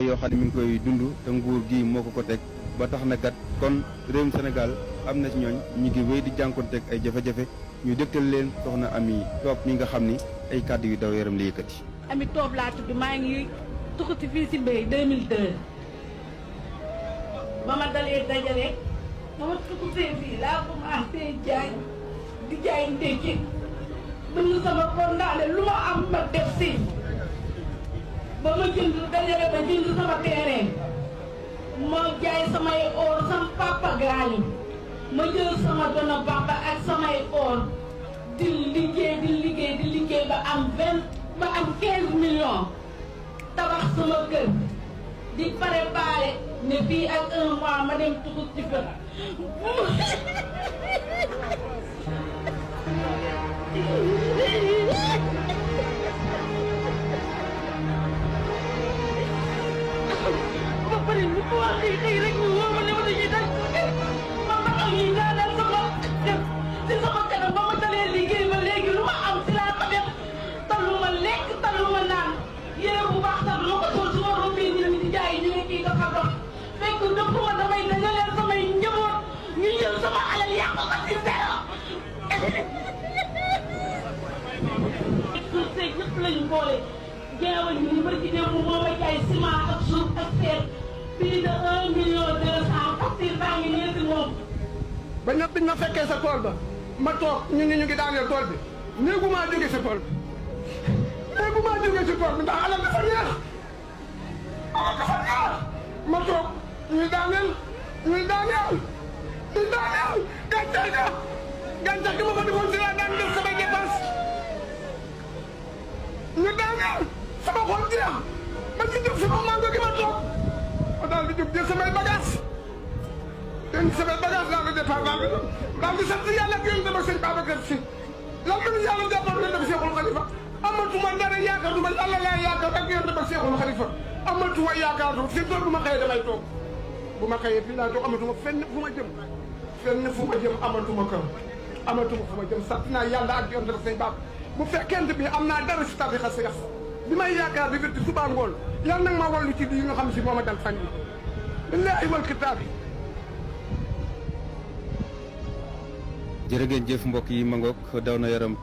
yoo xam ne mi ngi koy dund te nguur gi moo ko teg ba tax na kat kon réewum Sénégal am na ci ñooñ ñu ngi wéy di jànkonteeg ay jafe-jafe ñu dégtal leen soxna Ami Toob mi nga xam ni ay kàddu yu daw yaram la yëkkati. Ami Toob laa tudd maa ngi tukkati fii si mbéy 2002 ba ma dalee dajale ba ma tukkatee fii laa commencé jaay di jaay ndékki bëgg sama kondaane lu ma am ma def si ba ma jënd dajale ba jënd sama terrain ma jaay samay or sama papa gaañu ma jël sama dono papa ak samay or di liggéey ba am 15 millions tabax sama kër di préparé ne fii ak 1 mois ma dem tugu ci fa ba pare lu ko wax tey rek ñu woo ma ne ma dañuy daj ma am yi naa dal sama def ci sama kanam ba ma dalee liggéey ba léegi lu ma am si laa ma def talu ma lekk talu ma naan yére bu baax tax lu ma ko sol su ma rombee ñu di jaay ñu ne kii dafa dox fekk dëpp ma damay dajaleel samay njaboot ñu jël sama alal yàq ko ci zéro suuf seeg ñëpp lañu boole jeewal ñu ni bari ci démb moo ma jaay ciment ak suuf ak seet plus de 1 million 200 facture baa ngi nee si moom ba ñëpp biñ ma fekkee sa tool ba ma toog ñu ngi daaneel tool bi néegu maa jóge sa tool bi néegu maa jóge sa tool bi ndax alal dafa neex ma toog ñuy daaneel gàncax gi ma ko defoon si laa daan def samay dépense ñu daaneel sama xol jeex ma ci def sama mango gi ma toog ma daal di jóg jël samay bagage laa ko départ daal di sant yàlla ak yéen dama sëñ Babacar Si lan la ñu yàlla jàppoon nga def Seexul Xalifa amatuma dara yaakaaruma yàlla laa yaakaar ak yéen dama Seexul Xalifa amatuma yaakaar fi doon bu ma xëyee damay toog bu ma xëyee fii laa toog amatuma fenn fu ma jëm amatuma kër amatuma fu ma jëm sant naa yàlla ak yéen dama sëñ Bab bu fekkente bi am naa dara si tarixa Seex bi may yaakaar di wétti suba ngoon yàlla nag ma wallu ci lii nga xam si moo ma dal fan yi billaahi wal kitaabi. jërë ngeen jëf mbokk yi ma ngoog daw na yaram